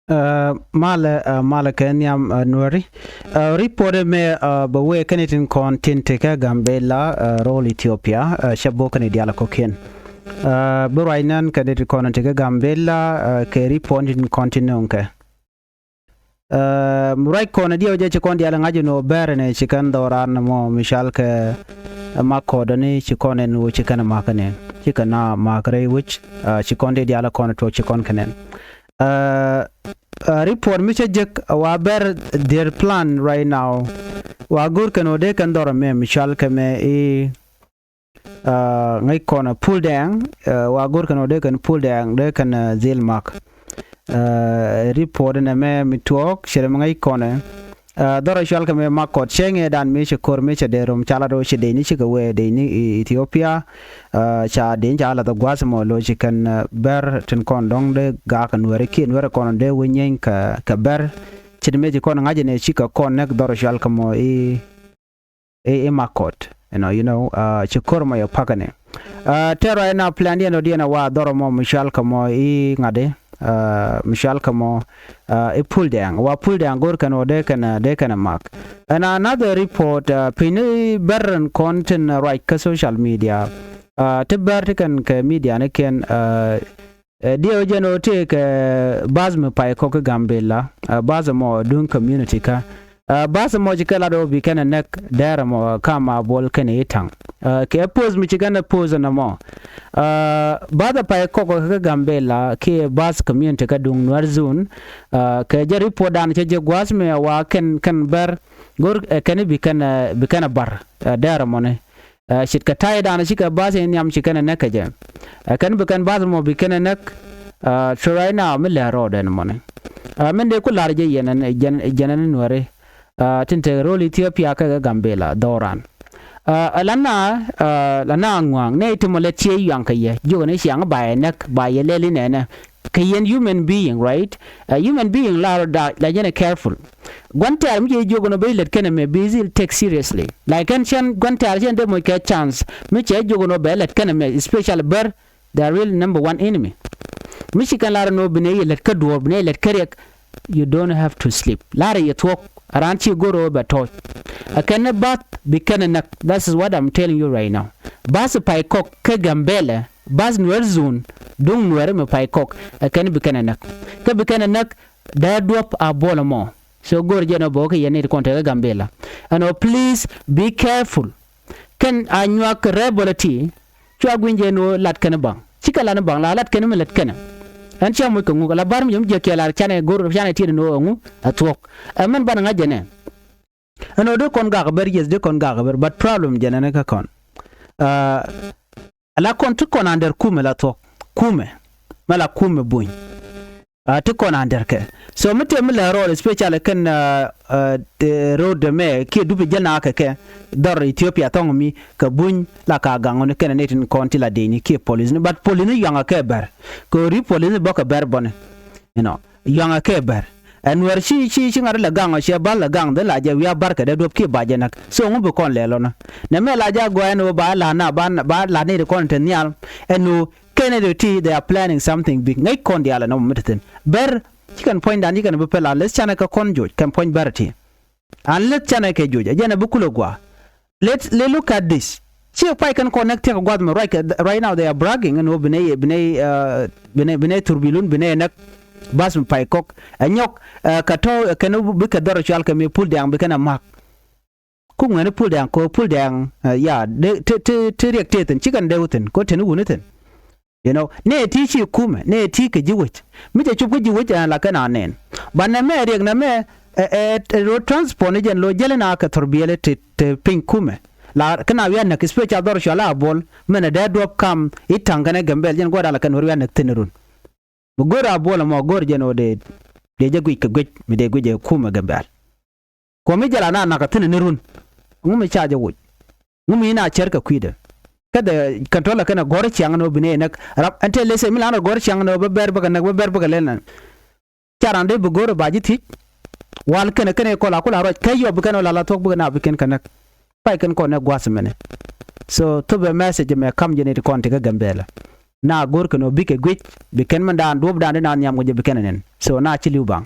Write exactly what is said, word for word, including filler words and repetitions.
Ɛ, malɛ, ɛ, malɛ kɛ nhiam, ɛ, Nuɛri. Ɛ, report ɛmɛ, ɛ, bɛ wee kɛn itin kɔn tin tekɛ Gambela, ɛ, rol Ethiopia, ɛ, cɛ bok kɛn idial kɔkiɛn. Ɛ, bi ruac nɛn kɛn itin kɔn tekɛ Gambela, ɛ, kɛ report itin kɔn tin nöŋkɛ. Ɛ, ruac kɔn diɛw jɛ ci kɔn dial ŋa̱c inɔ bɛr ni ci kɛn dhɔran mɔ mi cal kɛ, ɛ, mak kɔdɛ ni ci kɔn ɛn wä ci kɛn mak kɛn ɛn. Ci kɛn na mak rɛy wec, ɛ, ci kɔn di dial kɔn tuɔk ci kɔn kɛn ɛn. Ɛ, ɛ, report mi cä jek wa bɛr their plan right now. Wa go̱r kɛn wä dee kɛn dhɔr mɛ mi cal kɛ mɛ i, ɛ, ŋäc kɔn a pul dɛɛŋ, ɛ, wa go̱r kɛn wä dee kɛn pul dɛɛŋ dee kɛn, ɛ, dhil mak. Ɛ, report nɛ mɛ mi tuɔɔk cɛ rɛ mi ŋäc kɔn ɛ. Ɛ, dhɔr a cual kɛ mɛ mak kɔt cɛ ŋɛ dan mi cɛ kor mi cɛ dee rom ca la do cɛ dee ni cɛ kɛ wee dee ni i Ethiopia. Ɛ, ca dee ca la dhɔ gua̱th mɔ lo ci kɛn, ɛ, bɛr tin kɔn dɔŋ dee gak Nuɛri kiɛ Nuɛri kɔn dee wä nyieeny kɛ, kɛ bɛr. Ci di mɛ ci kɔn ŋa̱c ni ci kɛ kɔn nɛk dhɔr cual kɛ mɔ i, i, i Makɔt. You know, you know, ɛ, ci kor mɔ yɛ pakä ni. Ɛ, tɛr ruac na plan diɛn ɔ diɛn ɛ wa dhɔr mɔ mi cual kɛ mɔ i ŋa̱t di, ɛ, mi cual kɛ mɔ, ɛ, i pul dɛɛŋ. Wa pul dɛɛŋ go̱r kɛn ɔ dee kɛn, dee kɛn ɛ mak. And another report, ɛ, piny ni bɛr in kɔn tin ruac kä social media. Ɛ, ti bɛr ti kɛn kɛ media ni kiɛn, ɛ, ɛ, diɛw jɛn ɔ tëë kɛ bath mi pay kɔk kä Gambela, ɛ, bath mɔ duŋ community kä. Ɛ, bath mɔ ci kɛ lat ɔ bi kɛn ɛ nɛk dɛr mɔ kam a bol kɛn ɛ itaŋ. Ɛ, kɛ post mi ci kɛn ɛ post nɛ mɔ. Ɛ, bath ɛ pay kɔk kä Gambela kiɛ bath community kä duŋ Nuɛr zone. Ɛ, kɛ jɛ report dan cɛ jɛ gua̱th mi ɛ wa kɛn, kɛn bɛr go̱r, ɛ, kɛn bi kɛn, ɛ, bi kɛn ɛ bar, ɛ, dɛr mɔni. Ɛ, ce̱tkɛ ta̱ydan cikɛ bath in nhiam ci kɛn ɛ näk kɛ jɛ. Ɛ, kɛn bi kɛn bath mɔ bi kɛn ɛ näk, ɛ, to right now mi lɛ rɔɔdɛ ni mɔni. Ɛ, min dee ku lar jɛ yɛn ɛn, jɛn, jɛn ɛn Nuɛri. Ɛ, tin te rol Ethiopia kɛ Gambela dhɔran. Ɛ, ɛ, la na, ɛ, la na ŋuaŋ nɛ itimɔ lɛ cie yuaŋ kɛ yɛ. Jiök ni ciaŋ ba yɛ näk, ba yɛ lɛl inɛnɛ. Kɛ yɛn human being, right? Ɛ, human being la rɔ da, la jɛn ɛ careful. Gua̱n tɛ̈r mi jɛ jiök nɔ ben lät kɛnɛ mɛ bi dhil take seriously. Like ɛn cɛn gua̱n tɛ̈r cɛn dee moc kɛ chance mi cɛ jiök nɔ ben lät kɛnɛ mɛ, especially bär, the real number one enemy. Mi ci kɛn lar nɔ bi nɛ yɛ lät kä duɔ̱ɔ̱r, bi nɛ yɛ lät kä riɛk. You don't have to sleep. Lar yɛ thuɔ̱k, a raan ci go̱r ɣöö bɛ tɔ̱ɔ̱c. Ɛ kɛn ni bath bi kɛn ɛ näk. That is what I'm telling you right now. Bath pay kɔk kä Gambela, bath Nuɛr zone, duŋ Nuɛr mi pay kɔk, ɛ kɛn bi kɛn ɛ näk. Kä bi kɛn ɛ näk, dee duɔ̱p a buɔl ɛmɔ. So go̱r jɛn ɔ bä wä kä yɛn nit kɔn tekä Gambela. Ɛn ɔ please be careful. Kɛn a nyuak rebel ti cua gui̱ny jɛn ɔ lat kɛn baŋ. Cikɛ lat ni baŋ la lat kɛn mi lat kɛn. Ɛn cia moc kɛ ŋuk la bar mi jɛ mi jiɛk kiɛ lar canɛ go̱r canɛ tiɛt ni ɔ ɛŋu ɛ thuɔ̱k. Ɛ mɛn ban ŋa̱c jɛn ɛ. Ɛn ɔ dee kɔn gak bär, yes, dee kɔn gak bär, but problem jɛn ɛn kä kɔn. Ɛ, ala kɔn ti kɔn under kumɛ la thuɔ̱k. Kumɛ. Mɛ la kumɛ buny. Ɛ, ti kɔn under kɛ. So mi tëë mi lɛ road, especially kɛn, ɛ, ɛ, road mɛ kiɛ dupi jäl na kɛ kɛ dhɔr Ethiopia thɔŋ mi kɛ buny la ka gaŋ ɣɔni kɛn ni tin kɔn ti la dee ni kiɛ police ni, but police ni yuaŋ kɛ bär. Kɛ ri police ni bä kɛ bär bɔni. You know, yuaŋ kɛ bär. Ɛn Nuɛr ci, ci, ci ŋa̱t lɛ gaŋ ɔ ciɛ bal lɛ gaŋ dhil la jɛ wiaa bar kɛ dee duɔ̱p kiɛ ba jɛ näk. So ŋu bi kɔn lɛ lɔnä. Nɛ mɛ la jɛ a gɔaa ɛn ɣöö ba la na, ba, ba la ni ti kɔn te nhial. Ɛn ɣöö kɛn ɛ ti, they are planning something big. Ŋäc kɔn diaal ɛn ɣöö mi te thi̱n. Bär, ci kɛn puɔ̱nydan ci kɛn bi pɛl unless canɛ kɛ kɔn joc, kɛn puɔ̱ny bär ti. Unless canɛ kɛ joc, ɛ jɛn ɛ bi kulɛ gua̱a̱. Let, let look at this. Ci pay kɛn kɔn näk thiäk gua̱th mi right, right now they are bragging ɛn ɣöö bi nɛ, bi nɛ, uh, bi nɛ, bi nɛ thurbilun, bi nɛ näk bath mi pay kɔk. Ɛ nyɔk, uh, kɛ tɔ̱, uh, kɛn bikɛ dhɔr cual kɛ mi pul diaŋ bi kɛn ɛ ma̱k. Ku ŋuɛni pul diaŋ kɛ pul diaŋ, uh, ya, ti, ti, ti riɛk tëë thi̱n, ci kɛn dee wä thi̱n, kɛ teni wuni thi̱n. You know, nɛ ti ci kumɛ, nɛ ti kɛ ji̱ wec. Mi cɛ cup kä ji̱ wec ɛn la kɛn a nɛn. Ba nɛ mɛ riɛk nɛ mɛ, ɛ, ɛ, ɛ, road transport ni jɛn lo jɛl na kɛ thurbiɛli ti, ti piny kumɛ. La kɛn a wiaa näk, especially dhɔr cual a buɔl, mɛn ɛ dee duɔp kam, i̱ ta̱ŋ kɛn ɛ Gambel, jɛn gua̱a̱r a la kɛn wä wiaa näk thi̱n run. Bi go̱r a buɔl ɛmɔ go̱r jɛn ɣöö dee, dee jɛ guic kɛ guic, mi dee guic ɛ kumɛ Gambel. Kuɔ̱m mi jɛ la na nakä thi̱n ni run. Ŋu mi ca jɛ woc. Ŋu mi na cär kɛ kui̱dɛ. Kä dhɛ kɛn tɔ̱ lɛ kɛn ɛ gɔ̱r ciaŋ ni ɣöö bi nɛ näk rap ɛn te lese mi la na gɔ̱r ciaŋ ni ɣöö bä bɛr bä kɛ näk, bä bɛr bä kɛ lɛl nɛ. Ca ran dee bi go̱r ɛ ba ji̱ thiec. Wal kɛn ɛ kɛn ɛ kɔl a kul a ruac kä yɔp bi kɛn ɛ la la thuɔ̱k bi kɛn a bi kɛn kɛ näk. Pay kɛn kɔn ɛ gua̱th mɛnɛ. So thop ɛ message mɛ kam jɛ ni ti kɔn ti kä Gambela. na go̱r kɛn ɔ bikɛ guic bi kɛn mɛn daan duɔ̱pdan di na nhiam kɛ jɛ bi kɛn ɛ nɛn. So na ci li̱w baŋ.